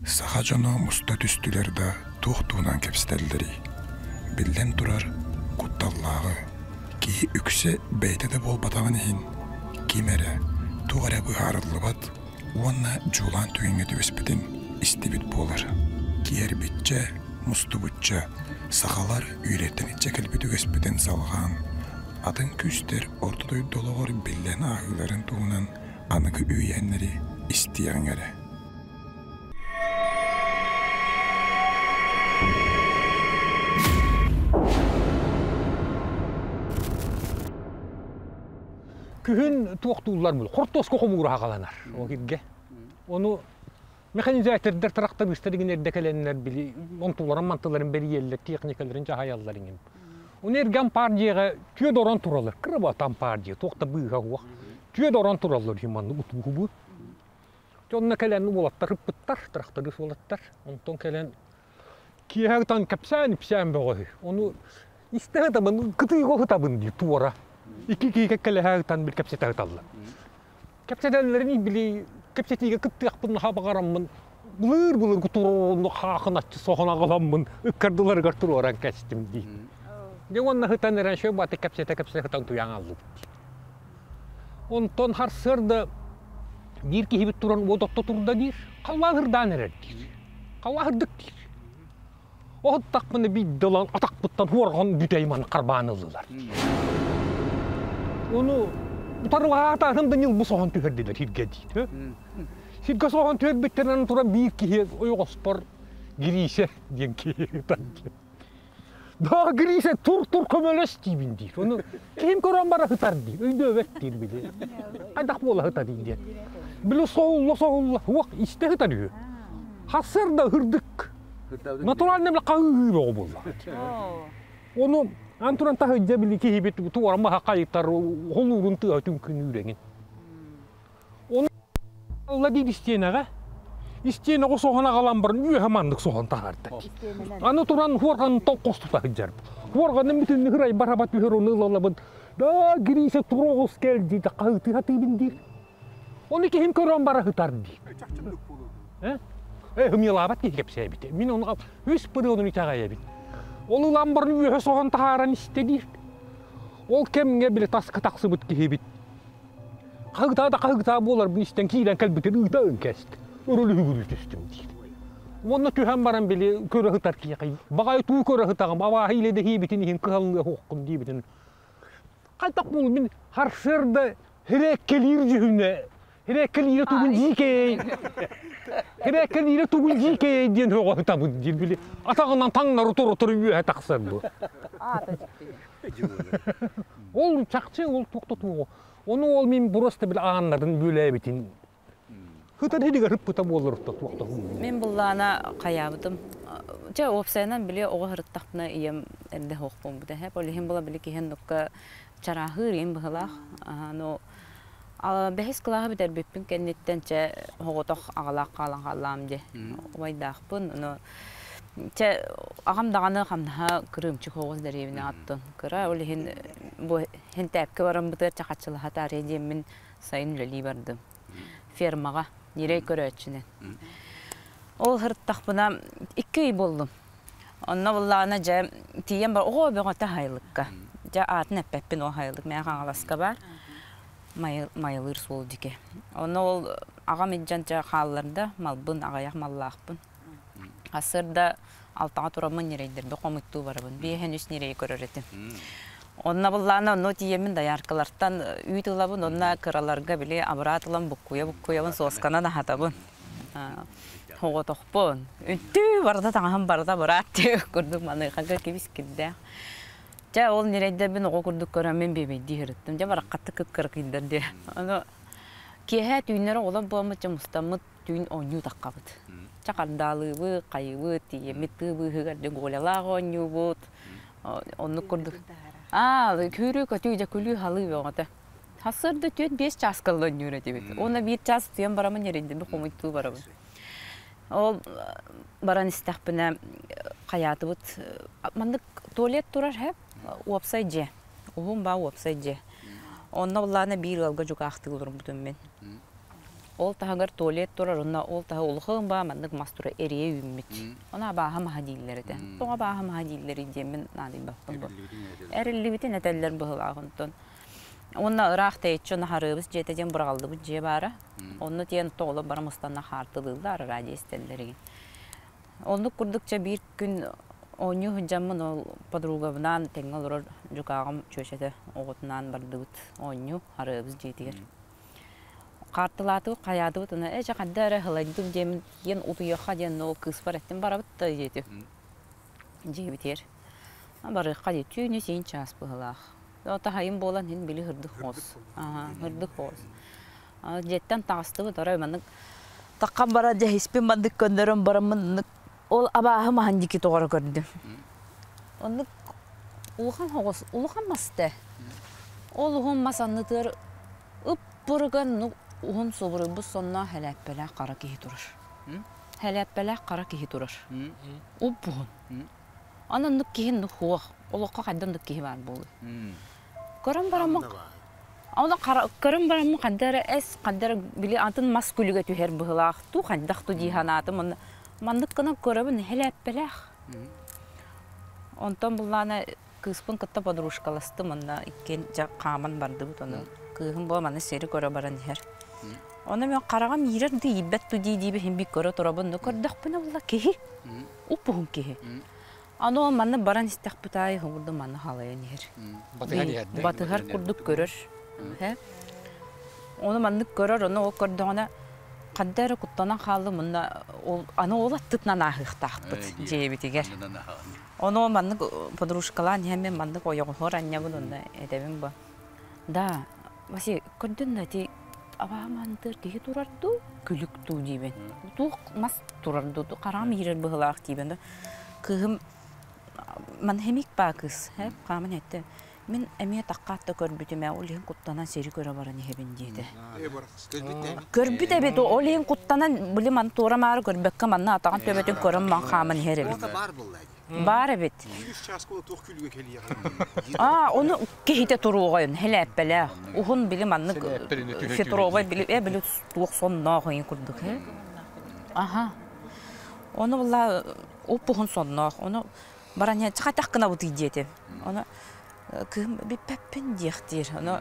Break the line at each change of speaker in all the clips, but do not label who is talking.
Саха дьоно муста түстүлэр да туох туһунан кэпсэтэллэрий? Биллэн турар, кутталлааҕы, киһи үксэ бэйэтэ да буолбатаҕын иһин, ким эрэ, туох эрэ быһаарыллыбат уонна дьулаан түгэҥҥэ түбэспитин истибит буолар. Киэрбиччэ, мустубучча, сахалар үөрэттэн иччэ кэлбит үгэспитин салҕаан, атын күүстэр орто дойду олоҕор биллэн ааһыыларын туһунан аныгы үүйээннэри истиэҕиҥ эрэ.
Күһүн туохтууллар бул хортуоска хомуура хаҕаланар ол иргэ. Ону механизатордар трактористар игин эрдэ кэлэннэр били онтуларын мантыларын бэрийэллэр, техникаларын дьаһайаллар иҥин. Ону эргэ ампаар дьиэҕэ түөд орон тураллар. Кыра ампаар дьиэ, туох да быыһа суох. Түөд орон тураллар үһү маннык утууһубут. Онно кэлэн уолаттар ыппыттар, тракторист уолаттар. Онтон кэлэн киэһэ ытан кэпсээн-ипсээн бөҕө үһү. Ону истэ ытабын, кытыыга ытабын дии туора. Икки киһи кэккэлэһэ ытан бир кэпсэтэ ыталлар. Кэпсэтэллэрин били кэпсэтиигэ кыттыахпын наһаа баҕараммын былыр-былыргы туруорунну хаахыначчы соһон аҕаламмын ыккардыларыгар туруоран кэстим дии. Дьэ уонна ытан эрэн шөй баты кэпсэтэ-кэпсэтэ ытан туйаан аллыбыт дии. Онтон харсыарда биир киһибит туран уот отто турда диир, халлаан ырдаан эрэр диир. Халлаан ырдык диир. Оһуттахпына биирдэ ылан атахпыттан хуорҕан бүтэй маны харбаан ыллылар. Ону утарылаатаатым да ньылбы соһон түһэрдилэр сиргэ диир. Сиргэ соһон түһэрбиттэринэн туран биир киһи ойоҕоспор Гриша диэн киһи ытан Да, Гриша, тур-тур көмөлөс диибин диир. Ону киһим көрөн бара сытар диир, өйдөөбөт диир били. Хайдах буола сытар диэн. Били соһулла-соһулла, уох истэ сытар үһү. Хасыр да ырдык. Натуральный били хаһыы бөҕө буолла. Ону ан туран таһырдьа били киһибит туора маһа хайытар холуурун тыаһа түҥкүнүүрэҥин. Ону алла диир истиэнэҕэ. Истиэнэҕэ соһон аҕалан баран үөһэ маннык соһон таһаарда. Аны туран хуорҕанын тоҥхос тута сылдьарбыт. Хуорҕаным бүтүннүү ырайбар аба түһэр ону ылалабын. Да Гриша туруоҕус кэл диир, хаһыытыы сатыыбын диир. Ону киһим көрөн бара сытар диир. Э, ымыалаабат киһи кэпсээбитэ. Мин ону үс пырыонун итэҕэйэбин. Ол ылан баран үөһэ соһон таһааран истэ диир. Ол кэмҥэ били таска тахсыбыт киһибит Хаһыытаа да хаһыытаа буоларбын истэн киирэн кэлбитин ыыта ыҥкэст. Өрөлүһүгүрүү түстүм диир. Уонна түһэн баран били көрө сытар киһиэхэ баҕайы туу көрө сытаҕым, абааһы илэдэһиибитин иһин кыһаллыа суоххун диэбитин. Хайдах буолу мин харсыарда хирээккэлиир дьүһүнэ хирээккэлиирэ тугун дьиикэй хирээккэлиирэ тугун дьиикэй диэн һөҕө сытабын диир били атаҕынан таҥнары тура-тура үөһэ тахсар бу. Ол чахчы ол туох да туоҕу. Ону ол мин просто бил ааннарын бүөлээбитин Хытар хилигэр ыппыта буолар туох да
Мин буллаана хайаабытым. Чэ, уопсайынан били оҕо сырыттахпына ийэм эрдэ суох буолбута. Һэп, ол иһин була били киһин нукка чарааһыыр ийэм быһылаах. Ну, бэһис кылааһы бүтэрбиппин кэнниттэн чэ оҕотох аҕалаах хаалан хааллаам дии. Убайдаахпын, ону Чэ, аҕам даҕаны хамнаһа кырыымчык оҕус дэриэбинэ аттын кыра, ол иһин бу хинтээпкэ бараммытыгар чахаччылаһа таарыйа диэммин сайын үлэлии бардым. Фермаҕа, ньирэй көрөөччүнэн. Ол сырыттахпына икки ый буоллум. Онно буллаҕына дьэ тиийэн бар оҕо бөҕөтө аһайылыкка. Дьэ аатын эппэппин ол аһайылык мээ Хаҥаласка баар. Майылыыр суол диэки. Онно ол аҕам илдьэн дьэ хаалларда, малбын аҕыйах маллаахпын. Сарсыарда алтаҕа тураммын ньирэйдэрбин хомуйтуу барабын. Биэһэн үс ньирэйи көрөр этим. Онно быллаана онно тиийэммин дояркалартан үүт ылабын, онно кыраларга били абыраат ылан буккуйа-буккуйабын, суосканан аһатабын. Оҕотохпун. Үттүү барыта таҥаһым барыта быраат диэх курдук маныхага кибис кирдээх. Дьэ ол ньирэйдэрбин оҕо курдук көрөммүн биэбэйдии сырыттым. Дьэ бараххаттык кып-кыракыйдар диэ. Ону киэһэ түүннэри оҕолор буоламмыт дьэ мустаммыт түүн оонньуу таххабыт. Чэ хардаалыыбыт, хайыыбыт, тиийэммит тыы быыһыгар дьэ Голялаах оонньуубут. Оннук курдук. Аа, күүрүү-көтүү дьэ күлүү-халыы бөҕөтө. Сарсыарда 4-5 чааска оонньуур этибит. Уонна биир чаас утуйан бараммын эрийдим, хомуйтуу барабын. Ол баран истэхпинэ хайаатыбыт маннык туалет турар һэ уопсай дьиэ. Уһун баа уопсай дьиэ. Онно былаана биир ыалга дьукаахтыы олорбутум мин. Ол таһыгар туалет турар, онно ол таһа улахан баа маннык мас тура эрийэ үүммүт. Ону абааһы маһа дииллэр этэ. Тоҕо абааһы маһа дииллэрий диэммин наадыйбаппын бу. Эриллибитин этэллэр быһылаах онтон. Уонна ыраах тэйиччи ону Харыабыс дьиэтэ диэн быраҕыллыбыт дьиэ баара. Онно тиийэн тоҕолор бары мустанна хаартылыыллар, радио истэллэр игин. Оннук курдук чэ биир күн оонньуу сылдьаммын ол подругабынаан тэҥҥэ олорор дьукааҕым чүөчэтэ оҕотунаан бардыбыт оонньуу Харыабыс дьиэтигэр. Хаартылаатыбыт, хайаатыбыт, ына ээ чэ хайда эрэ һылайдым диэммин тиийэн утуйуохха диэн ол кыыспар эттим барабыт да диэтим. Дьиэбитигэр. Барыахха дии түүнү сиин чаас быһылаах. Таһайым буолан иһин били һырдык хоос. Һырдык хоос. Дьиэттэн таҕыстыбыт, арай маннык таххан баран дьэһиспин маннык көннөрөн бараммын ол абааһы маһын диэки тоҕоро көрдүм. Оннук улахан хоҕус, улахан мас этэ. Ол уһун мас аннытыгар ыппырыган уһун субуруйбут сонноох хэлээппэлээх хара киһи турар. Хэлээппэлээх хара киһи турар. Уп-уһун. Аны оннук киһи оннук суох. Олоххо хайда оннук киһи баар буолуой? Көрөн бараммын Оны көрөн бараммын ханна эрэ эс, ханна эрэ били атын мас күлүгэ түһэр быһылаах туу хайдах ту дии санаатым. Онно маннык гынан көрөбүн хэлээппэлээх. Онтон буллаана кыыспын кытта подружкаластым онно иккиэн дьэ хааман бардыбыт ону. Кыыһым буо маны сири көрө баран иһэр. Ону мен хараҕым иирэр да иирбэт ту дии дии иһин би көрө турабын но көрдөхпүнэ була киһи уп-уһун киһи. Аны ол манна баран истэхпит аайы хомурду манна халайан иһэр.
Батыһан иһэр да?
Батыһар курдук көрөр. Ону маннык көрөр, ону ол көрдөҕүнэ ханна эрэ куттанан хааллым уонна ол аны ол аттытынан ааһыахтаахпыт дьиэбитигэр. Ону маннык подружкалаан иһэммин маннык ойоҕоһор анньабын уонна этэбин бу. Да, Василий, көрдүн да ити абаамантыр киһи турар дуу, күлүк дуу диибин. Туох мас турар дуу, хараам иирэр быһылаах диибин да. Кыыһым манхемик баа кыыс, хааман этте. Мин эмиэ таккаат да көрбүтүм ээ, ол иһин куттанан сири көрө баран иһэбин диэтэ. Көрбүт эбит, ол иһин куттанан, били ман туора маары көрбөккө манна атаҕын төбөтүн көрөн ман хааман иһэр эбит. Баар эбит. Аа, ону киһитэ туруоҕайын, хэлээппэлээх. Уһун били маннык фетровай били, э били туох сонноох ыйын курдук. Аха. Ону була уп-уһун сонноох. Ону баран хатах гынабытый диэтим. Ону кыым биппэппин диэхтиир. Ону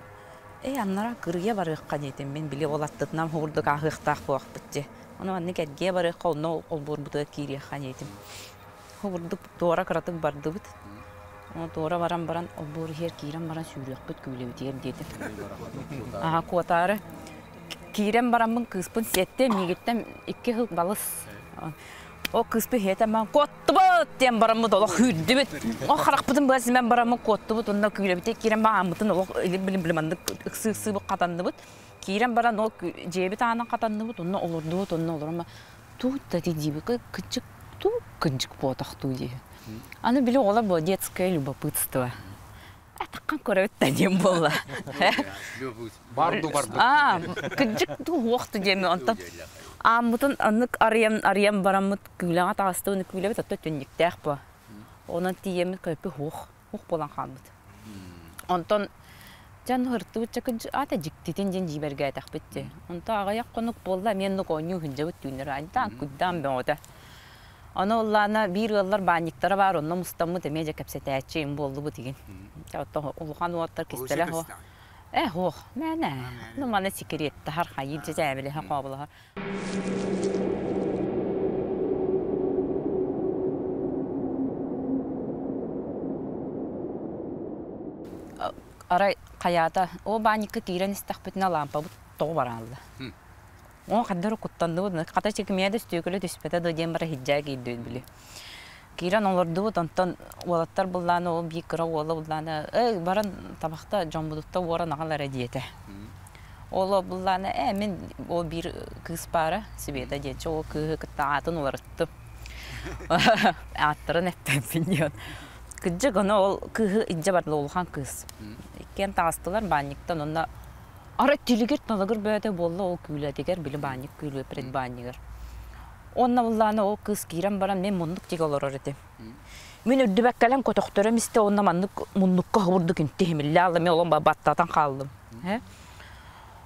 эй аннара кырыйа барыахха диэтим. Мин били ол аттытынан хурдук ааһыахтаах буолахпыт дии. Ону маннык эргиэ барыахха, онно олбуорбутугар киириэххэ диэтим. Хурдук туора кыратык бардыбыт. Ону туора баран баран олбуор иһигэр киирэн баран сүүрүөхпүт күүлэбитигэр диэтим. Аха куотаары киирэн бараммын кыыспын сиэттэ миигиттэн икки сыл балыс. Ол кыыспын иһиэтэ ман куоттубут диэн бараммыт олох үүрдүбүт. Ол харахпытын быа симэн бараммыт куоттубут онно күүлэбитигэр киирэн бааммытын олох илим билим маннык ыксыы-ыксыы хатанныбыт. Киирэн баран ол дьиэбит аанын хатанныбыт, онно олордубут, онно олорон туут да диибит кынчык туу кынчык буотахтуу дии. Аны били оҕолор бу детское любопытство. Атаххан көрөбүт да диэн буолла.
Барду барбыт.
Аа, кыдьык туу уохту диэми онтон ааммытын аннык арыйан арыйан бараммыт күүлэҕэ таҕыстыбын күүлэбит отто түннүктээх буо. Онон тиийэммит көппү хуох хуох буолан хаалбыт. Онтон дьон ыртыбыт чакыдь аата дьиктитин диэн дьиибэргээтэхпит дии. Онто аҕыйах хонук буолла эмиэ оннук оонньуу сылдьабыт түүннэри айдаан куйдаан бөҕөтө. Ону ыллаана биир ыаллар баанньыктара баар онно мустаммыт эмиэ дьэ кэпсэтээччи им буоллубут игин. Дьэ оттон улахан уолаттар кистэлэ суох. Э суох мээнэ. Ну маны секреттаһар хайыы дьэ дьээбэлэһэ хообулаһар. Арай хайаата ол баанньыкка киирэн истэхпитинэ лаампабыт тоҕо бараалла. Оо хайдах эрэ куттанныбыт, хата чекимиэ да өстүөкүлэ түспэтэ да диэн бара иһирдьээ киирдибит били. Киирэн олордубут, онтон уолаттар быллааны ол биир кыра уола быллааны эй баран табахта дьоммутуттан уоран аҕал эрэ диэтэ. Ол буллаана ээ мин ол биир кыыс баара Света диэнчи ол кыыһы кытта аатын уларыттым. Ааттарын эппэппин диэн. Кырдьык ону ол кыыһы илдьэ барда улахан кыыс. Иккиэн таҕыстылар баанньыктан онно арай тилигир талыгыр бөөтө буолла ол күүлэтигэр били баанньык күүлүө предбаанньыгар. Онно буллаана ол кыыс киирэн баран мен муннук тигэ олорор этим. Мин үрдүбэккэлэн көтөхтөрөм истэ уонна маннык муннукка хобурдук инти химиллэ алла мен олон баттатан хааллым.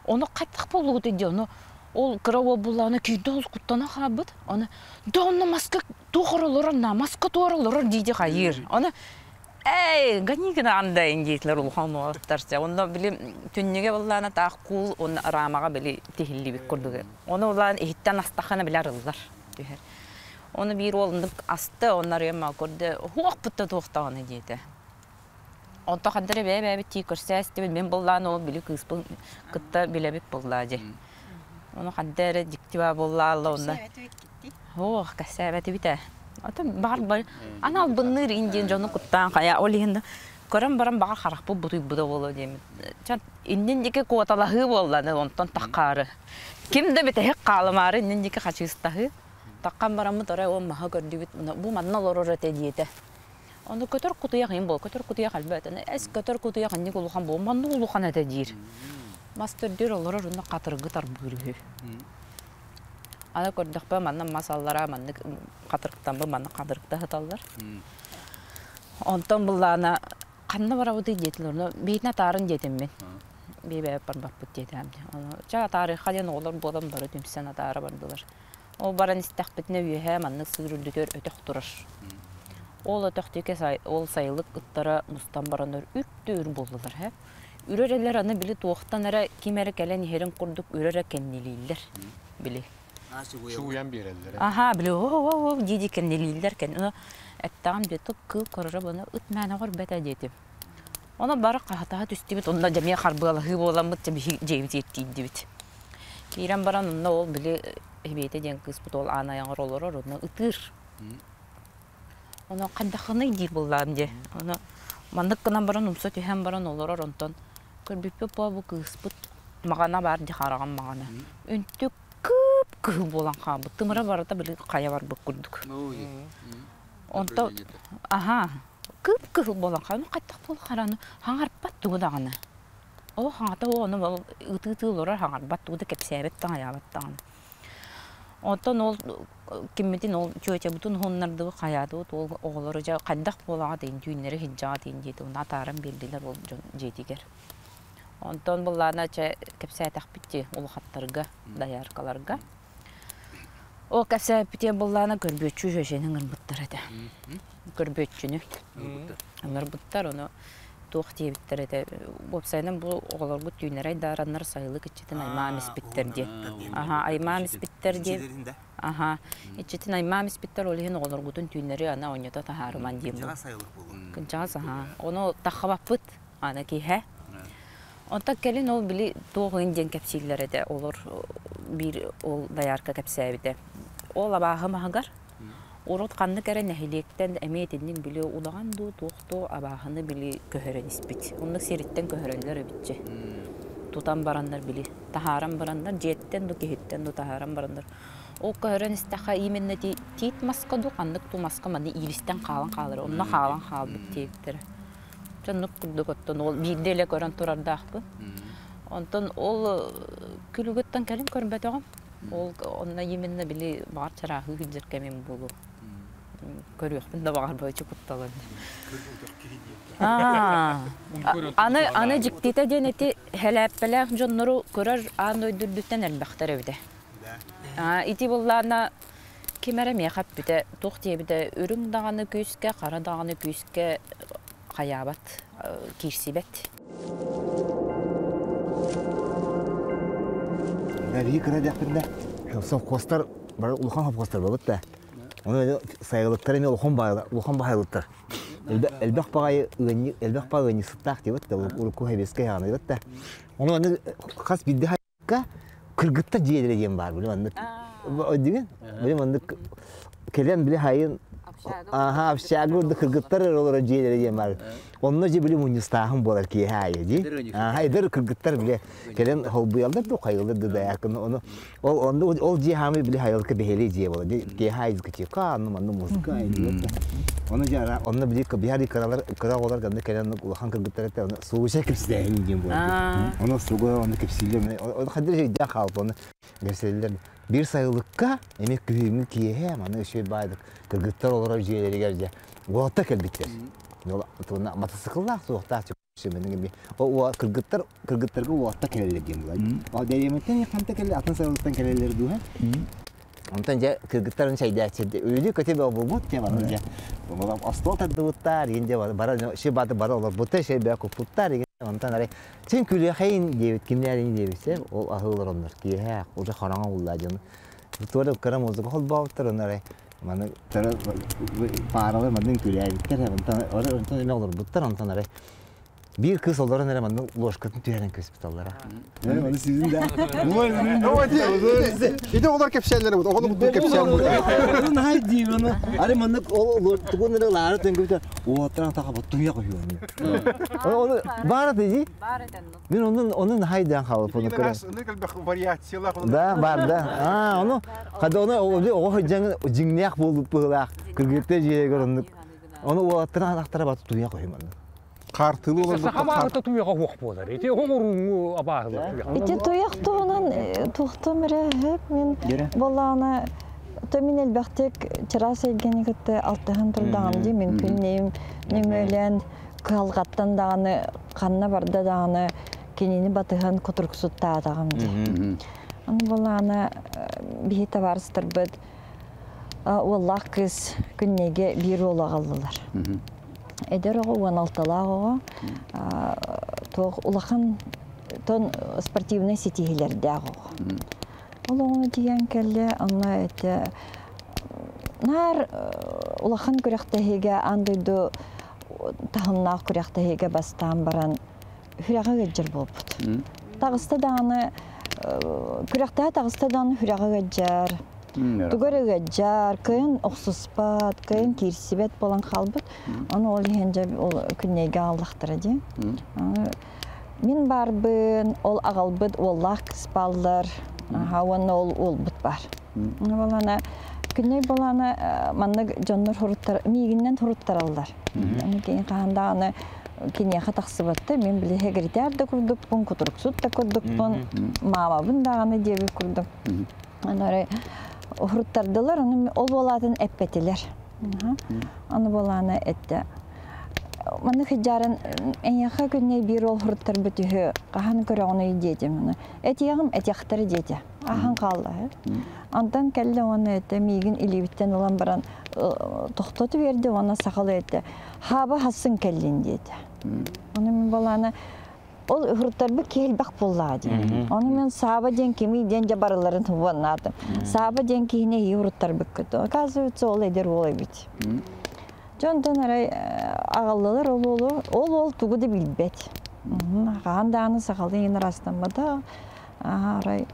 Ону хайдах буоллугут дии ону Ол кыра уол буллаҕына киирдэ ол куттана хаалбыт. Аны да онно маска туох олорор на маска туора олорор дии хайыыр. Аны Эй, гони гына диэтилэр улахан уолаттар. Онно били түннүгэ буллаана таах куул уонна рамаҕа били тиһиллибит курдук. Ону улаан иһиттэн астаххына били арыллар түһэр. Ону биир уол оннук асты, онно арыйан көрдө, хуохпут да туохтаҕына диэтэ. Онто ханна эрэ бэйэ-бэйэбит тии көрсөө истибит, мин буллаан ол били кыыспын кытта билэбит буллаа дии. Ону ханна эрэ дьикти баа буллаалла онно. Ох, кэссээбэтибит ээ. Атын баҕар бар анал бынныыр иин диэн дьону куттаан хайа ол иһин көрөн баран баҕар харахпыт бутуйбута буолуо диэммит. Ча иннин диэки куоталаһыы буолла онтон таххаары. Ким да бүтэһик хаалымаары иннин диэки хачыыстаһыы. Таххан бараммыт арай ол маһы көрдүбүт бу манна олорор этэ диэтэ. Ону көтөр кутуйах иһин буол, көтөр кутуйах элбэт. Эс көтөр кутуйах инник улахан буол, маннык улахан этэ диир. Мас төрдүөр олорор онно хатыргы тарбыыр үһү. Аны көрдөхпө манна мас аллара маннык хатырыктаммы маннык хатырыкта сыталлар. Онтон быллаана ханна барабытый диэтилэр, ону биитин атаарын диэтим мин. Бии барбаппыт диэтээм. Ону ча атаарыха диэн оҕолор буолан бары түмсэн атаара бардылар. Ол баран истэхпитинэ үөһээ маннык сыыр үрдүгэр өтөх турар. Ол өтөх диэки ол сайылык ыттара мустан бараннар үрдү-үр буоллулар һэ. Үрэр аны били туохтан эрэ ким эрэ кэлэн иһэрин курдук үрэрэ кэннилииллэр били.
Чугуйан биэрэллэр.
Аха били о дии кэннилииллэр кэн эттэҕим диэтик кыыл көрөрө буну ыт мээнэ көрбөтө диэтим. Ону бары хаһатаһа түстүбүт онно дьэ эмиэ харбыалаһыы буоламмыт дьэ биһи дьиэбит тиийдибит. Киирэн баран онно ол били Эбиэтэ диэн кыыспыт ол аан айаҕар олорор онно ытыыр. Ону хайдаххыный диир буоллаҕым дии. Ону маннык гынан баран умса түһэн баран олорор онтон көрбүппүт буо бу кыыспыт маҕана баар дии хараҕым маҕана. Үнтү кып-кыһыл буолан хаалбыт. Тымыра барыта били хайа барбыт курдук. Онто аһаа кып-кыһыл буолан хаалбыт. Хайдах буолан хараны хаҥарбат тугу даҕаны. Ол хаҥата ону ытыы-ытыы олорор хаҥарбат тугу да кэпсээбэт таҥайаабат даҕаны. Оттон ол киммитин ол чүөчэбитин уһуннардыбыт хайаатыбыт ол оҕолору дьэ хайдах буолаҕыт иһин түүннэри сылдьаҕыт иһин диэтэ уонна атааран биэрдилэр ол дьон дьиэтигэр. Онтон былаана чэ кэпсээтэхпит дии улахаттарга, дояркаларга. Ол кэпсээппитигэр былаана көрбүөччү үһүөшэни ыҥырбыттар этэ. Көрбүөччүнү ыҥырбыттар ону туох диэбиттэр этэ уопсайынан бу оҕолоргут түүннэри айдаараннар сайылык иччитин аймаан испиттэр диэн аха аймаан испиттэр диэн аха иччитин аймаан испиттэр ол иһин оҕолоргутун түүннэри ана оонньото таһаарыман диэн кынчаҕас аха ону таххабаппыт аны киһэ онтон кэлин ол били туох ыйын диэн кэпсииллэр этэ олор биир ол доярка кэпсээбитэ ол абааһы маһыгар Урут ханнык эрэ нэһилиэктэн эмиэ итинник били улахан дуу, туох дуу абааһыны били көһөрөн испит. Оннук сириттэн көһөрөллөр эбитчи. Тутан бараннар били таһааран бараннар, дьиэттэн дуу, киһиттэн дуу таһааран бараннар. Ол көһөрөн истэххэ именно тиит маска дуу, ханнык дуу маска манна иилистэн хаалан хаалар. Онно хаалан хаалбыт диэбиттэрэ. Дьэ оннук курдук оттон ол биирдэ илэ көрөн турардаахпын. Онтон ол күлүгүттэн кэлин көрбөтөҕүм. Ол онно именно били баҕар чарааһыы сылдьар кэмим буолуо. Көрүөхпүн да баҕарбаччы кутталын. Аны аны дьиктитэ диэн ити хэлээппэлээх дьоннору көрөр аан дойду үрдүттэн элбэхтэр эбитэ. Ити буллаана ким эрэ миэхэ эппитэ, туох диэбитэ, үрүҥ даҕаны күүскэ, хара даҕаны күүскэ хайаабат, киирсибэт.
Биһи кыра диэхпиннэ совхозтар бары улахан совхозтар буолбут да. Оны сайылыктар эмиэ улахан баайлар, улахан баайлыктар. Элбэх баҕайы ыанньык, элбэх баҕайы ыанньыксыттаах диэбит да, урукку сэбиэскэй хаанайбыт да. Ону аны хас биирдэ хайыкка кыргыттар дьиэлэрэ диэн баар били маннык. Өйдүгүн? Били маннык кэлэн били хайын Аха, общага курдук кыргыттар эрэ олорор дьиэлэрэ диэн баар. Онно дьэ били мунньустааһын буолар киэһэ аайы дии. Аха, эдэр кыргыттар били кэлэн холбуйаллар да хайыллар да дайаакын ону ол онно ол дьиэ хаамый били хайылка бэһиэлэй дьиэ буолар. Киэһэ аайы дискотека, анны манны музыка Ону дьэ онно били биһари кыралар кыра оҕолор ганна кэлэн улахан кыргыттар этэ оны сугуша кэпсээһин диэн буолар. Ону сугу ону кэпсииллэр. Ону хадыр өйдөөн хаалбыт ону кэпсииллэр. Биир сайылыкка эмиэ күһүҥҥү киэһэ маны үчүгэй баайдык кыргыттар олорор дьиэлэригэр дьэ уолаттар кэлбиттэр. Матасыкыллаах суохтаах Сөмөнүҥ О кыргыттар кыргыттарга уолаттар кэлэллэр диэн буолар. Ол дэриэмэттэн ханта кэлэ атын сайылыктан кэлэллэр дуу Онтон дьэ кыргыттарын чэйдээччи үлү көтө буолбут дьэ бары дьэ остуол тардыбыттар игин дьэ бары ши баты бары олорбуттар ши бэ куппуттар игин онтон арай син күлүөхэйин диэбит кимнээриин диэбит ол аһыылар оннор киэһэ уже хараҥа уллаа дьон туора кыра музыка холбообуттар онно арай маны пааралар маннык күлээбиттэр онтон онтон эмэ олорбуттар онтон арай Биир кыыс олорон эрэ манна ложкатын түһэрэн көспүт аллара.
Аны сизин да. Ити оҕолор кэпсээннэрэ бут. Оҕону бутун кэпсээн бут.
Наһай диибаны. Ары маннык ол тугун эрэ лаары төҥкүбүтэ уоттаран таха туйа көһүөнү. Оны баар ди. Мин onun onun наһай даан хаалып оны көрө.
Вариациялар.
Да, бар да. А, ону хада оны оҕо хыдьаҥ дьиҥнээх буолуп быһылаах. Кыргыттар дьиэгэр оннук. Ону уолаттарын атахтара баты туйа көһү маннык.
Хартылы олорбут.
Саха бааһыта туйаҕа уох буолар. Ити оҥорууҥу абааһылар туйах.
Ити туйах туһунан туохтум эрэ хөп мин болаана то мин элбэхтик чараас эйгэни кытта алтыһан турдаҕым дии мин күннейим нөҥүөлээн кыһалҕаттан даҕаны ханна барда даҕаны кинини батыһан кутуруксуттаатаҕым дии. Аны болаана биһи табаарыстарбыт уоллаах кыыс күннейгэ биир уолу аҕаллылар. Эдэр оҕо 16-лаах оҕо туох улахан тон спортивнай ситиһилэрдээх оҕо. Ол оҕону тиийэн кэллэ, онно этэ наар улахан күрэхтэһиигэ аан дойду таһымнаах күрэхтэһиигэ бастаан баран хүрэҕэ ыалдьар буолбут. Таҕыста даҕаны күрэхтэһэ таҕыста даҕаны хүрэҕэ ыалдьар. Тугу эрэ ыалдьар, кыайан охсуспат, кыайан киирсибэт буолан хаалбыт. Ону ол иһин дьэ ол күннэйгэ аҕаллахтара дии. Мин баарбын, ол аҕалбыт уоллаах кыыс бааллар, уонна ол уолбут баар. Буолана күннэй буолана маннык дьоннор хоруттар миигиннэн хоруттараллар. Кини хаһан даҕаны киниэхэ тахсыбатта мин били хэгиритээр да курдукпун, кутуруксут да курдукпун, маамабын даҕаны диэбит курдук. Аны хоруттардылар, аны ол буолаатын эппэтилэр. Аны буолаана этте. Манны хыдьаарын эйиэхэ күннэй биир ол хоруттарбыт үһү хаһан көрөҕүнүй диэтим. Этиэҕим этиэхтэрэ диэтэ. Ахан хаалла. Онтон кэллэ уонна этэ миигин илиибиттэн ылан баран тохтоту берди уонна сахалы этэ. Хаба хасын кэллин диэтэ. Оны мин балаана ол ыһыртарбыт киһи элбэх буоллаа диэн. Ону мен Сааба диэн кимий диэн дьэ барыларын туһуоннаатым. Сааба диэн киһини иһи уруттарбыккыт. Оказывается, ол эдэр уол эбит. Дьонтон арай аҕаллылар ол уолу, ол уол тугу да билбэт. Хаһан даҕаны сахалыы иһин ырастаммата. Арай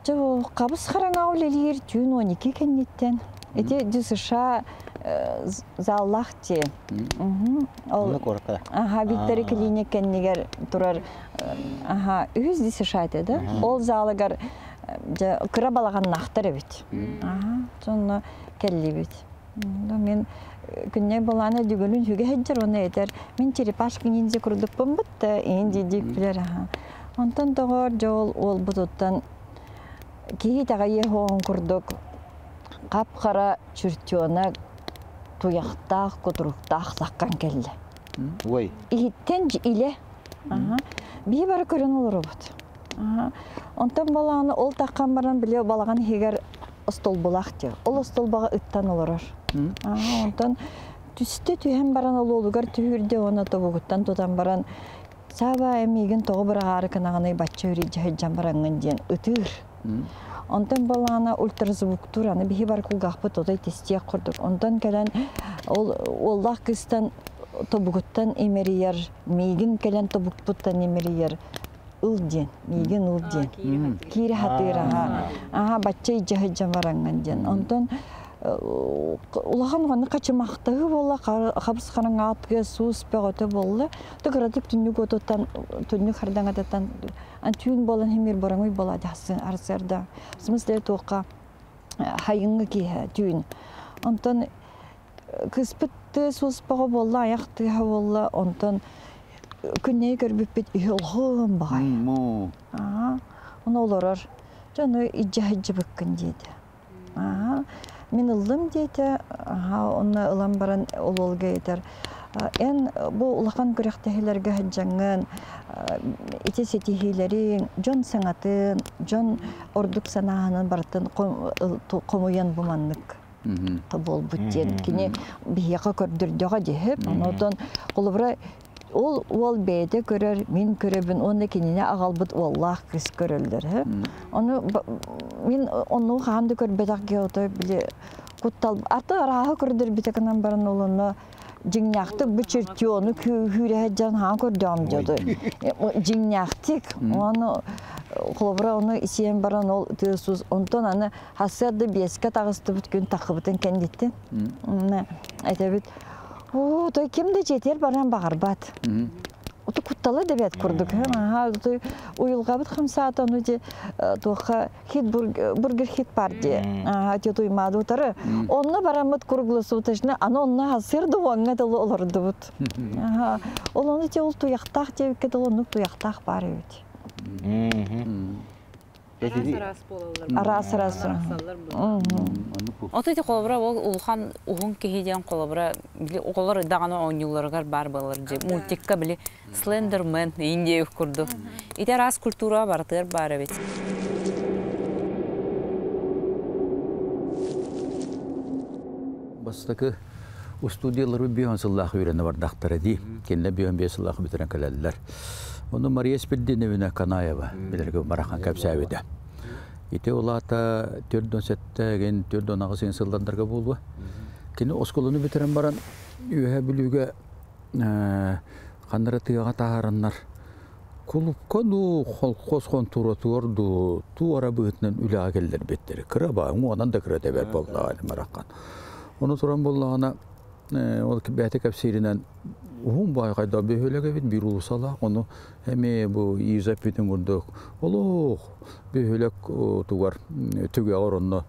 Чэ, хабыс хараҥа үлэлиир түүн 12 кэнниттэн. Ити ДЮСШ заллаах дьиэ. Ол аха Виктори клиник кэннигэр турар аха үһүс ДЮСШ этэ да. Ол залыгар дьэ кыра балаҕаннаахтар эбит. Аха сонно кэллибит. Мин күннэй балаана дүгүнүн хүгэ сылдьар уонна этэр мин черепашка ниндзя курдукпун бытта иин дии билэр аха. Онтон доҕор дьэ ол уолбутуттан киһи итэҕэйиэ суоҕун курдук хап-хара чертенок туйахтаах, кутуруктаах саххан кэллэ.
Ой.
Иһиттэн илэ. Биһи бары көрөн олоробут. Онтон балаҕаны ол таххан баран били балаҕан иһигэр остолбулаах диэ. Ол остолбоҕо ыттан олорор. Онтон түстэ түһэн баран ол уолугар түһүрдэ уонна тобугуттан тутан баран Сааба миигин тоҕо быраҕаары кынаҕыный бачча үрүйдьэ сылдьан бараҥҥын диэн ытыыр. Онтон балаана ультразвуктуур аны биһи бар кулгаахпыт отой тестиэх курдук. Онтон кэлэн ол уоллаах кыыстан тобугуттан имэрийэр, миигин кэлэн тобукпуттан имэрийэр ыл диэн, миигин ыл диэн. Киирэ хатыыр аха. Аха бачча илдьэ сылдьан бараҥҥын диэн. Онтон улахан уонна хачымахтаһыы буолла, хабыс хараҥаатыга суус бөҕөтө буолла. Тыкыратык түннүк отуттан, түннүк хардаҥатыттан түүн буолан химир бороҥуй буола арсыарда. В смысле туохха хайыҥҥы киэһэ түүн. Онтон кыспыт тыас суус бөҕө буолла, аяқ тыаһа буолла, онтон күннэйи көрбүппүт үһү олхуон баҕай. Оны олорор. Дьону илдьэ сылдьыбыккын диэтэ. Мин ыллым диэтэ, онно ылан баран ол уолга этэр. Эн бу улахан күрэхтэһиилэргэ сылдьаҥҥын ити ситиһиилэриҥ, дьон саҥатын, дьон ордук санааһынын барытын хомуйан бу маннык буолбут диэн кини биһиэхэ көрдөрдөҕө диһип. Онон холобура ол уол бэйэтэ көрөр, мин көрөбүн уонна кинини аҕалбыт уоллаах кыыс көрөллөр. Ону мин онну хаһан да көрбөтөх геото били куттал аты арааһы көрдөрбүтэ гынан баран ол онно дьиҥнээхтик бу чертену күүһүрэ дьон хаан көрдөҕүм дьоду дьиҥнээхтик ону холобура ону исиэн баран ол тыасус онтон аны хасыарда биэскэ таҕыстыбыт күн таххыбытын кэнниттэн этэбит оо той ким да дьиэтигэр баран баҕарбат Оту куттала да бэт курдук. Уйулҕабыт хамсаата ону дьэ туохха хит бургер хит партия ати туймаады утары. Онно бараммыт круглосуточно аны онно хасыр да уоҥҥа дылы олордубут. Ол ону те ол туяхтаах диэбиккэ дылы оннук туяхтаах баар эбит.
Араас-араас буолаллар.
Араас-араас.
Ото ити холобура ол улахан уһун киһи диэн холобура били оҕолор даҕаны оонньууларыгар баар буолар дьи мультикка били Слендермен Индия курдук. Ити араас культура барытыгар баар эбит.
Бастакы устудиялары биһон сыллаах үөрэнэ бардахтара дии. Кинилэр биһон биэс сыллаах бүтэрэн кэлэллэр. Ону Мария Спирдиновна Канаева билэргэ барахан кэпсээбитэ. Ити улаата 47 ген 48 сыллардарга буолуо. Кини оскуоланы бүтэрэн баран Үөһэ Бүлүүгэ ханнара тыаҕа таһаараннар кулупка дуу, холкуос хонтуоратыгар дуу туора быһыытынан үлэҕэ киллэрбиттэр. Кыра баа, уонан да кыра тэбэр буоллаҕа мараххан. Ону туран буоллаҕына ол бэйэтэ кэпсииринэн уһун баай хайдах бөһүөлэк эбит биир уулуссалаах ону эмиэ бу Иза эппитин курдук олох бөһүөлэк тугар түгэҕэр онно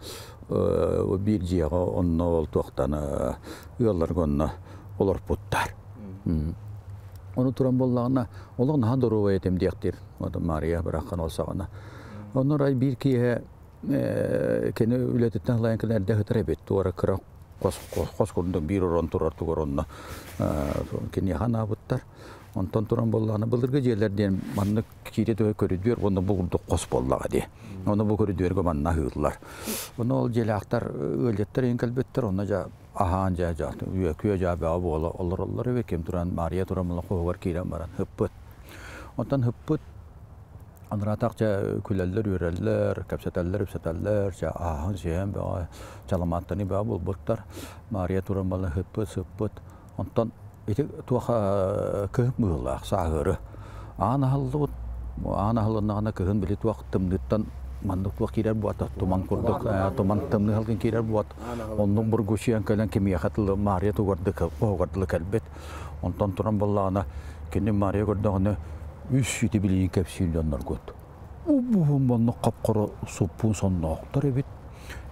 биир дьиэҕэ онно ол туохтан ыалларга онно олорпуттар. Ону туран буоллаҕына олох наһаа доруобай этим диэхтиир Мария быраххан ол саҕана. Онно рай биир киэһэ кини үлэтиттэн ылайан кэлэн эрдэ сытар эбит туора кыра хос курдук биир орон турар тугар онно киниэхэ анаабыттар. Онтон туран буоллаҕына былыргы дьиэлэр диэн маннык киирэ түһэ көрүдүөр уонна бу курдук хос буоллаҕа дии. Ону бу көрүдүөргө манна аһыыллар. Ону ол дьиэлээхтэр ыалдьыттар иһин кэлбиттэр, онно дьэ аһаан дьэ дьэ күө-дьаа бөҕө буола олороллор эбит. Ким туран Маарыйа туран була хоһугар киирэн баран ыппыт. Онтон ыппыт Анараатах дьэ күлэллэр-үөрэллэр, кэпсэтэллэр-ипсэтэллэр, дьэ ааһан-сиэһэн бөҕө, чаламааттаныы бөҕө буолбуттар. Маарыйа туран балан ыппыт, сыппыт. Онтон ити туох кыһын быһыылаах сааһыары аан аһыллыбыт. Аан аһылыннаҕына кыһын били туох тымныыттан маннык туох киирэр буолта туман курдук туман тымныы халгын киирэр буолт. Оннук бургучуйан кэлэн кимиэхэ тылы Маарыйа тугардык оһугардылы кэлбит. Онтон туран буоллаҕына кини Маарыйа көрдөҕүнэ үс ити билигин кэпсиир дьонноргут. Убуһун маннык хап-хара суппуун сонноохтор эбит,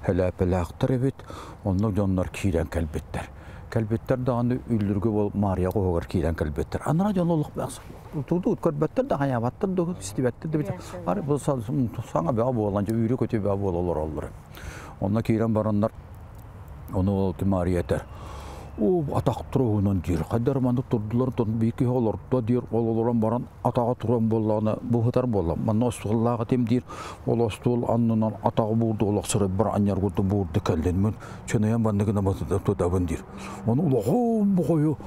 һэлээпэлээхтэр эбит, оннук дьоннор киирэн кэлбиттэр. Кэлбиттэр даҕаны үллүргү бол Маарыйа хоһугар киирэн кэлбиттэр. Анара дьон олох тутуут көрбөттөр да хайаабаттар да истибэттэр да бары бу саҥа бөҕө буолан үүрү көтүү бөҕө буола олороллор. Онно киирэн бараннар ону ол Маарыйа этэр Оо, атах туруһунан диир. Хайдар маннык турдулар, биир киһи олордо диир, ол олорон баран атаҕа туран буоллаҕына бу сытар буолла. Манна остуоллаах этим диир, ол остуол аннынан атаҕы буурду олох сырыт бар анньар курдук буурду кэллин мин чыныйан банныгына тутабын диир. Ону улахан бохойу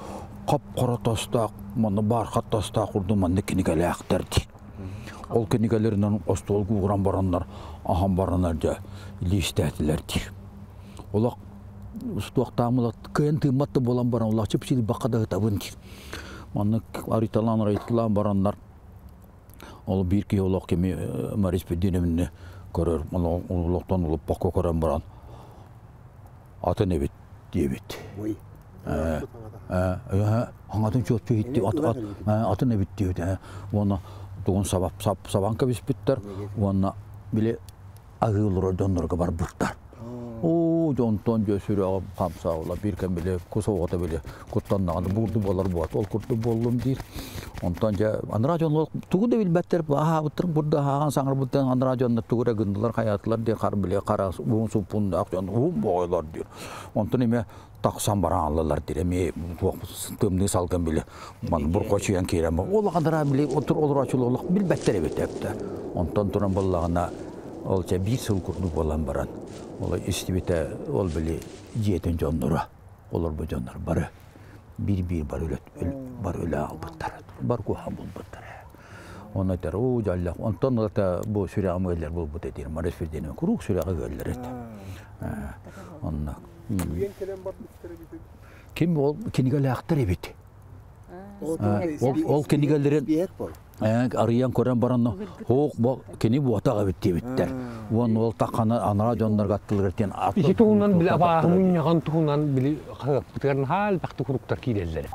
хап-хара тастаах, манна бархат тастаах курдук манна кинигэлээхтэр диир. Ол кинигэлэринэн остуолга ууран бараннар, аһан бараннар дьэ лиистээтилэр диир. Олох устуохтаамылат кыайан тыыммат да буолан баран улааччы бакка да ытабын диир. Маннык арыйталаан арыйталаан бараннар ол биир киһи олох кими Марис Пединовны көрөр олохтон улуппакка көрөн баран атын эбит диэбит. Хаҥатын чуотчу иһитти атын эбит диэбит. Уонна тугун сабан кэбиспиттэр уонна били аһыы олорор дьоннорго барбыттар. Оо, Оо, дьонтон дьэ сүрэҕим хамсаабыла биир кэм били кус оҕото били куттаннаҕына буурду буолар буолат ол курдук буоллум диир. Онтон дьэ анараа дьон тугу да билбэттэр аһаабыттарын курдук аһааҕан саҥарбыттарын анараа дьоннор тугу эрэ гыннылар хайаатылар диэн хар били хара уһун суппуннаах дьон уһун боҕойлор диир. Онтон эмиэ тахсан баран аллалар диир эмиэ тымныы салгын били ман бурҕочуйан киирэн ол анараа били отур олороочулар олох билбэттэр эбит эптэ. Онтон туран буоллаҕына ол чэ биир сыл курдук буолан баран ол истибитэ ол били дьиэтин дьонноро олорбут дьоннор бары биир-биир бары үлэ бары үлэ аҕалбыттар бар куһаҕан булбуттар Онно этэр, оо дьаллах, онтон ылата бу сүрэҕим ыаллар буолбут этир, Марис Фердинанд куруук сүрэҕи ыаллар эт. Онно.
Үйэн кэлэн барбыттар эбит.
Ким ол кинигэлээхтэр эбит. Ол кинигэлэрин арыйан көрөн баран хоох бу кини буотах эбит диэбиттэр. Уонна ол таххана анараа дьоннорго аттылыгар диэн
Ити туһунан били абааһы мунньаҕын туһунан били хаһыаппытыгар наһаа элбэхтик уруктар киирэллэр.